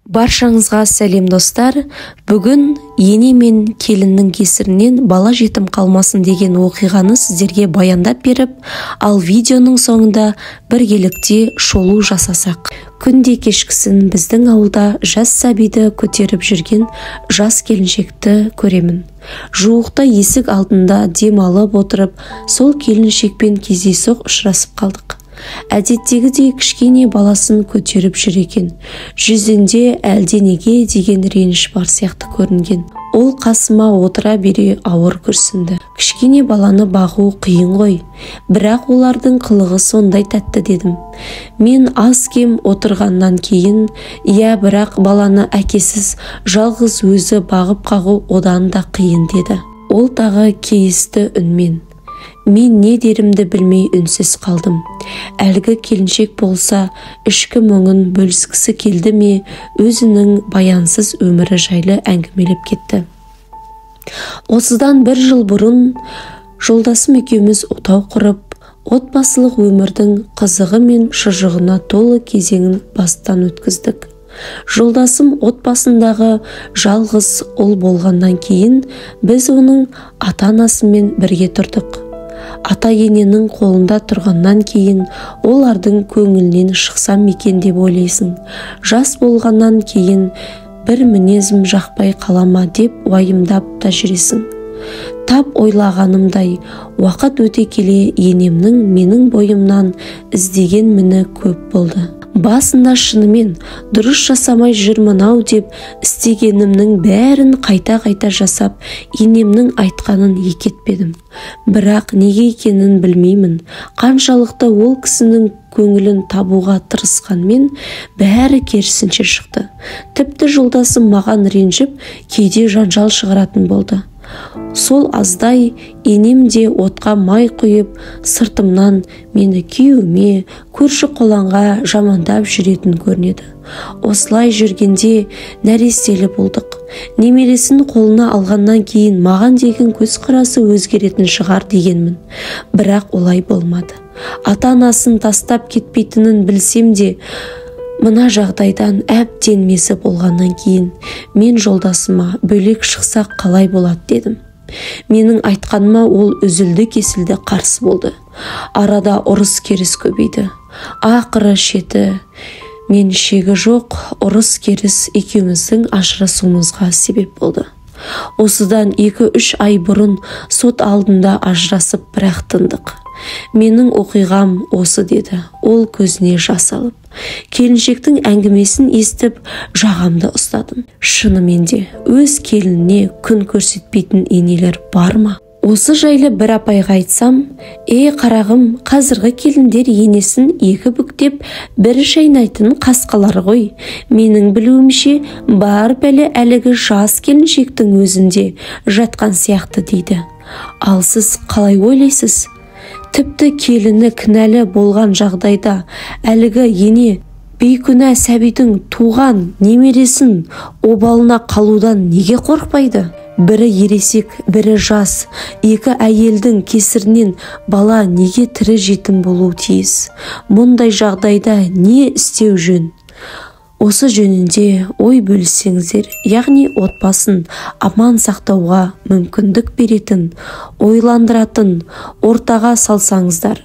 Баршаңызға сәлем, достар! Бүгін ене мен келіннің кесірінен бала жетім қалмасын деген оқиғаны сіздерге баяндап беріп, ал видеоның соңында біргелікте шолу жасасақ. Күнде кешкісін біздің ауылда жас сәбиді көтеріп жүрген жас келіншекті көремін. Жуықта есік алдында демалып отырып, сол келіншекпен кездейсоқ ұшырасып қалдық. Әдеттегідей кішкене баласын көтеріп жүр екен. Жүзінде әлденеге деген реніш бар сияқты көрінген. Ол қасыма отыра бере ауыр күрсінді. «Кішкене баланы бағу қиын ғой, бірақ олардың қылығы сондай тәтті», – дедім. Мен аз-кем отырғаннан кейін: «Иә, бірақ баланы әкесіз жалғыз өзі бағып қағу одан да қиын», – деді. Ол тағы кейісті үнмен. Мен не дерімді білмей үнсіз қалдым. Әлгі келіншек болса, ішкі мұңын бөліскісі келді ме, өзінің баянсыз өмірі жайлы әңгімелеп кетті. «Осыдан бір жыл бұрын жолдасым екеуміз отау құрып, отбасылық өмірдің қызығы мен шыжығына толы кезеңін бастан өткіздік. Жолдасым отбасындағы жалғыз ұл болғаннан кейін біз оның ата-анасымен бірге тұрдық. Ата-ененің қолында тұрғаннан кейін олардың көңілінен шықсам екен деп ойлайсың. Жас болғаннан кейін бір мінезім жақпай қала ма деп уайымдап та жүресің. Тап ойлағанымдай, уақыт өте келе енемнің менің бойымнан іздеген міні көп болды. Басында шынымен дұрыс жасамай жүрмін-ау деп, істегенімнің бәрін қайта-қайта жасап, енемнің айтқанын екі етпедім. Бірақ неге екенін білмеймін, қаншалықты ол кісінің көңілін табуға тырысқанмен, бәрі керісінше шықты. Тіпті жолдасым маған ренжіп, кейде жанжал шығаратын болды. Сол аздай енем де отқа май құйып, сыртымнан мені күйеуіме, көрші-қолаңға жамандап жүретін көрінеді. Осылай жүргенде нәрестелі болдық. Немересін қолына алғаннан кейін маған деген көзқарасы өзгеретін шығар дегенмін. Бірақ олай болмады. Ата-анасын тастап кетпейтінін білсем де, мына жағдайдан әбден мезі болғаннан кейін мен жолдасыма: «Бөлек шықсақ қалай болады?» – дедім. Менің айтқаныма ол үзілді-кесілді қарсы болды. Арада ұрыс-керіс көбейді. Ақыры шеті мен шегі жоқ ұрыс-керіс екеуміздің ажырасуымызға себеп болды. Осыдан 2-3 ай бұрын сот алдында ажырасып, бірақ тындық. Менің оқиғам осы», – деді ол көзіне жас алып. Келіншектің әңгімесін естіп, жағамды ұстадым. Шынымен де, өз келініне күн көрсетпейтін енелер бар ма? Осы жайлы бір апайға айтсам: «Е, қарағым, қазіргі келіндер енесін екі бүктеп, бір шайнайтын қасқалар ғой. Менің білуімше, бар пәле әлгі жас келіншектің өзінде жатқан сияқты», – дейді. Ал сіз қалай ойлайсыз? Тіпті келіні кінәлі болған жағдайда әлгі ене бейкүнә сәбидің туған немересін обалына қалудан неге қорықпайды? Бірі ересек, бірі жас екі әйелдің кесірінен бала неге тірі жетім болуы тиіс? Мұндай жағдайда не істеу жөн? Осы жөнінде ой бөліссеңіздер, яғни отбасын аман сақтауға мүмкіндік беретін, ойландыратын ортаға салсаңыздар.